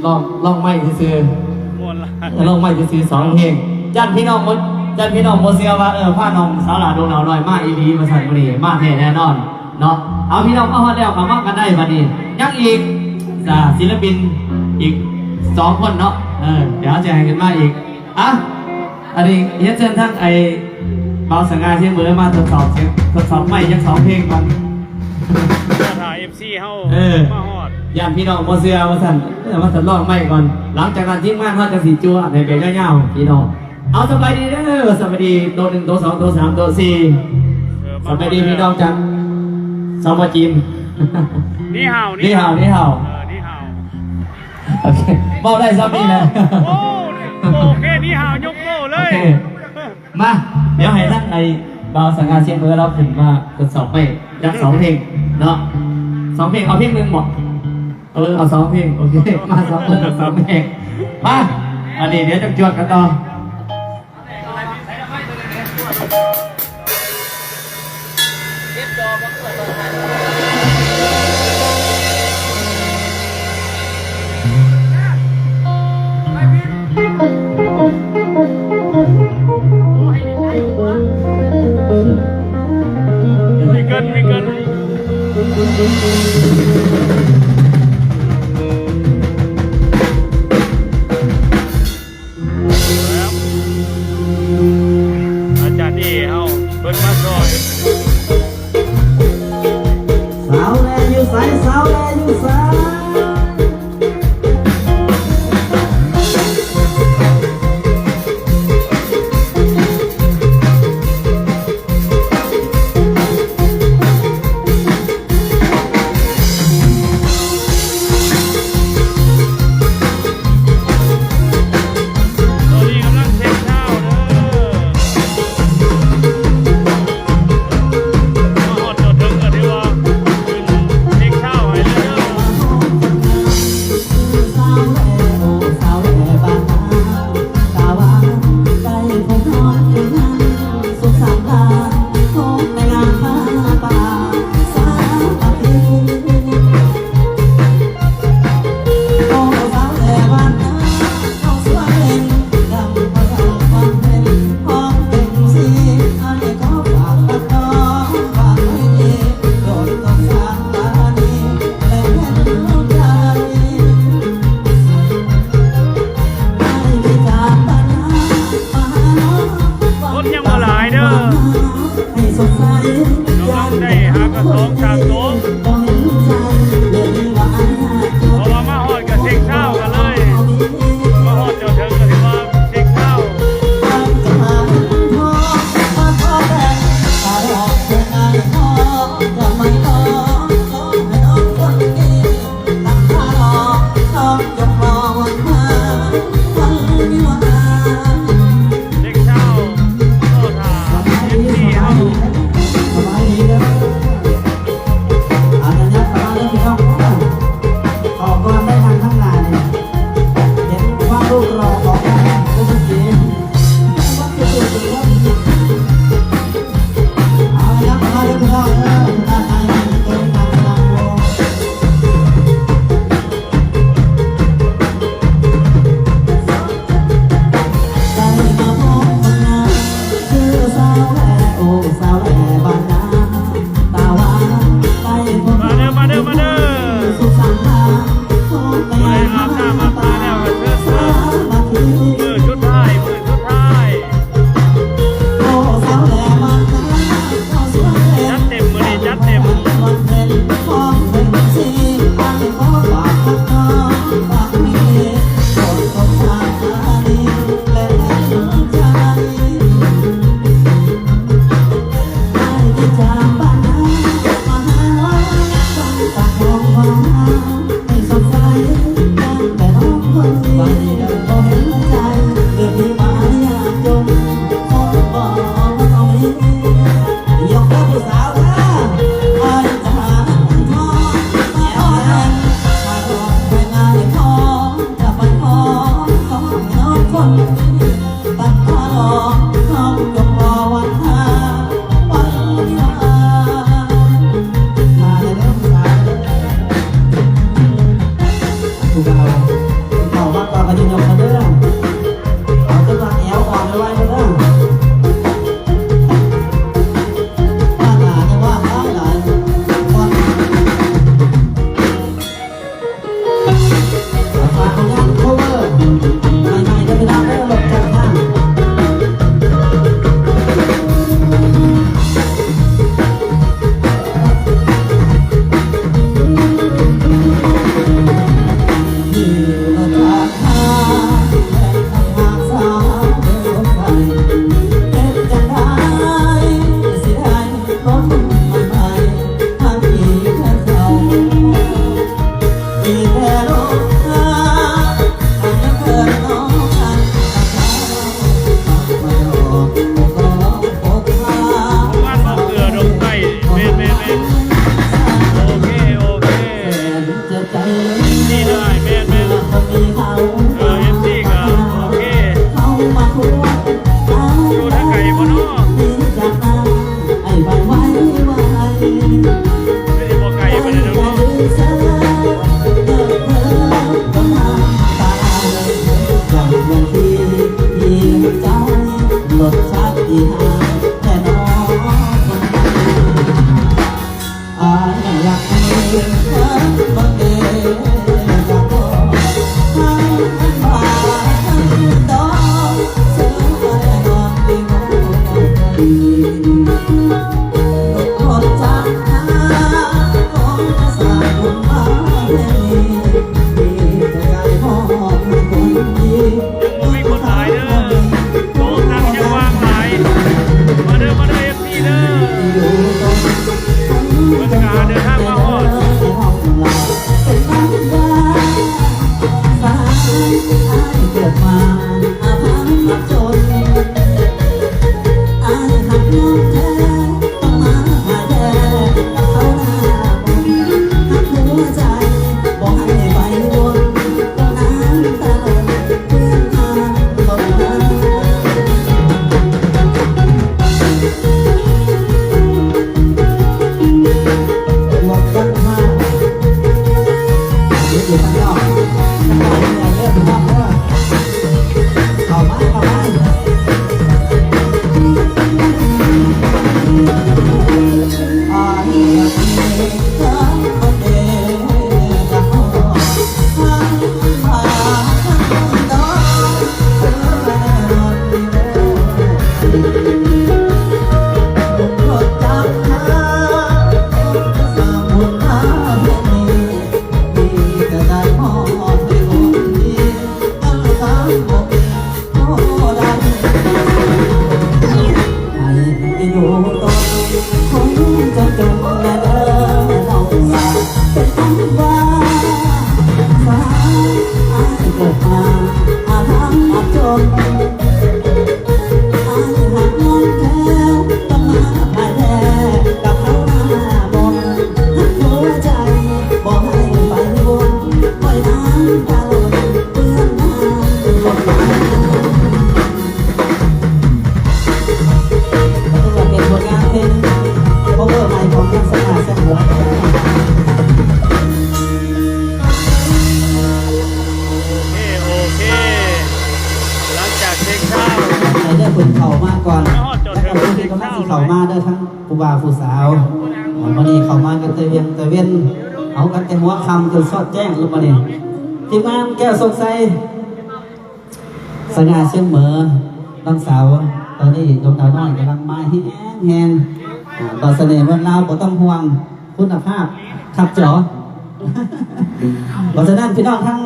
ຮ້ອງ ຮ້ອງໄມ້ຊື່ໆ ມ່ວນຫຼາຍ ເອີ ຮ້ອງໄມ້ຊື່ໆ ສອງເພງ. ຢ້ານພີ່ນ້ອງບໍ່ ຢ້ານພີ່ນ້ອງບໍ່ເຊື່ອວ່າ ເອີ ພານ້ອງສາວຫຼ້າດົງໜາວນ້ອຍມາອີ່ຫຼີວ່າຊັ້ນ, ມື້ນີ້ມາແທ້ແນ່ນອນເນາະ. ເອົາ ພີ່ນ້ອງມາຮອດແລ້ວ ເຂົ້າມາກັນໄດ້ບັດນີ້. ຍັງອີກ ອ່າ ສິນລະປິນອີກສອງຄົນເນາະ. ເອີ ດຽວເຮົາຈະໃຫ້ຂຶ້ນມາອີກ. ອ່ະ ອັນນີ້ຮຽນເຊີນທາງໄອ້ບ່າວສະຫງ່າຊຽງເໝີມາທົດສອບສຽງ ທົດສອບໄມຈັກສອງເພງກ່ອນ. ຖ້າເອັຟຊີເຮົາ ເອີ ມາຮອດ ຢ້ານພີ່ນ້ອງບໍ່ເຊື່ອວ່າຊັ້ນ ເອີ ມາທົດລອງໄມກ່ອນ. ຫຼັງຈາກນັ້ນທີມງານເຮົາຈະຊິຈົວໃຫ້ແບບຍາວໆ ພີ່ນ້ອງ. ເອົາ ສະບາຍດີເດີ ສະບາຍດີໂຕະໜຶ່ງ ໂຕະສອງ ໂຕະສາມ ໂຕະສີ່. ເອີ ສະບາຍດີພີ່ນ້ອງຈັງ ສະບາຍຈີນ. ນີ້ຮາວ ນີ້ຮາວ ນີ້ຮາວ ເອີ ນີ້ຮາວ. ໂອເຄ ເວົ້າໄດ້ຊ່ຳນີ້ແຫຼະ. ໂອ້ ໂອ້ ໂອເຄ ນີ້ຮາວ ຍົກໂປ້ເລີຍ. ໂອເຄ ມາ ດຽວໃຫ້ທາງໄອ້ບ່າວສະຫງ່າຊຽງເໝີລາວຂຶ້ນມາທົດສອບໄມຈັກສອງເພງເນາະ. ສອງເພງ ເອົາເພງໜຶ່ງບໍ? ເອີ ເອົາສອງເພງ. ໂອເຄ ມາ ສອງເພງ ສອງເພງ. ມາ ອັນນີ້ດຽວຈະຈວດກັນຕໍ່. ມີເກີນ ມີເກີນ. ອາຈານເອເຮົາເພິ່ນມາຊ່ອຍ. ສາວແລຢູ່ໃສ? ສາວແລຢູ່ໃສ? ຕອນນີ້ກຳລັງເຊັກຊາວເດີ ມາຮອດຈົນເຖິງກໍຖືວ່າຂຶ້ນເຊັກຊາວໃຫ້ເລີຍເດີ. ຄົນຍັງບໍ່ຫຼາຍເດີ ນ້ອງໆໄດ້ຫາກະສອງສາມໂຕ ເພາະວ່າມາຮອດກະເຊັກຊາວກັນເລີຍ ມາຮອດຈອດເຖິງກະຖືວ່າເຊັກຊາວ. ເດັກສາວລໍຖ້າເອັຟຊີເຮົາ. ສະບາຍດີເດີ ອາ ຍັບເຂົ້າມາເດີພີ່ນ້ອງເດີ ເຂົ້າກ່ອນໄດ້ ນັ່ງທາງໜ້ານີ້ ເຫັນຄວາມຮູບຫຼໍ່ຂອງທ່ານຜູ້ເມື່ອກີ້. ເອົາ ຍັບເຂົ້າມາເດີພີ່ນ້ອງເດີ ດ້ານໃນນີ້ເປັນການສະດງໂຊ. ມາເດີ ມາເດີ ມາເດີ ຜູ້ໃດອາບນ້ຳອາບຕາແລ້ວກະເຊີນ ມື້ສຸດທ້າຍ ມື້ສຸດທ້າຍ. ຈັດເຕັມ ມື້ນີ້ຈັດເຕັມ. ມາເດີ ສາວເດີ. โอ้ มีคนหลายเด้อ โต๊ะนั่งยังว่างหลาย มาเด้อ มาเด้อ เอฟซี เด้อ เพิ่นกะเดินทางมาฮอด โอเค โอเค หลังจากเช็คซาวด์ เด้อ เพิ่นเข้ามาก่อน มาฮอดจอดเทิง แล้วก็เพิ่นกำลังสิเข้ามาเด้อ ทั้งผู้บ่าวผู้สาว มื้อนี้เข้ามากันแต่เวียงแต่เว็น เอากันแต่หัวค่ำจนซอดแจ้งลงมานี่ ทีมงานแก้วสดใส สง่าเชียงเหมิน น้องสาว ตอนนี้ดวงดาวน้อยกำลังมาแฮงๆ อ่า บ่าวเสน่ห์เมืองลาวบ่ต้องห่วง คุณภาพคับจ๋อ เพราะฉะนั้นพี่น้องทั้ง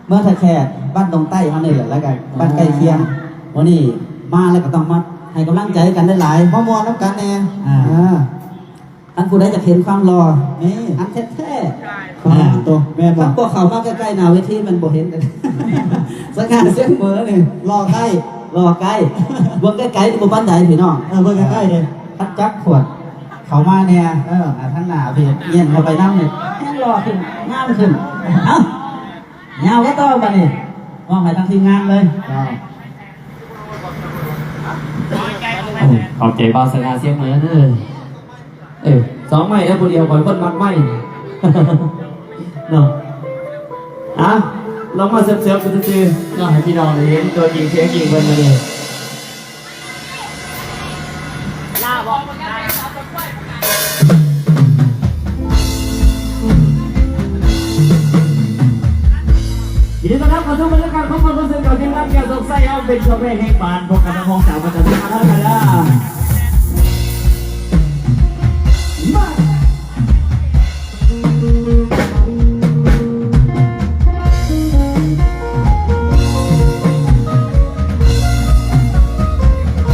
เมืองท่าแขก บ้านดงใต้เฮานี่แหละ แล้วก็บ้านใกล้เคียง มื้อนี้มาแล้วก็ต้องมาให้กำลังใจกันหลายๆ มาม่วนนำกันแน่ อ่า อ่า คันผู้ใดอยากเห็นความหล่อ นี่ อันแท้ๆ อ่า โต แม่นบ่ คันบ่เข้ามาใกล้ๆ หน้าเวทีมันบ่เห็นกัน สง่าเชียงเหมินนี่ หล่อใกล้ หล่อใกล้ เบิ่งไกลๆ นี่บ่ปานใดพี่น้อง เออ เบิ่งใกล้ๆ เด้ คันจับขวดเข้ามาแน่ เออ อ่า ทางหน้าพี่ เยียนเข้าไปนำนี่ แฮงหล่อขึ้น งามขึ้น เอ้า ยาวกันต่อบัดนี้ มอบให้ทางทีมงานเลย เจ้า โอ้ ขอบใจบ่าวสง่าเชียงเหมินเด้อ เออ สองไม้เด้อ ผู้เดียวข้อยคนมักไม้ เนาะ อ่ะ ลองมาเสิร์ฟๆ กันซื่อๆ เนาะ ให้พี่น้องได้เห็นตัวจริงเสียงจริงเพิ่นมื้อนี้ ยินดีต้อนรับเข้าสู่บรรยากาศของความรู้สึกกับทีมงานแก้วสดใส เอาเป็นช่วงแรกแห่งปาน พบกันในห้องสาวประจำที่มาแล้วกันเด้อ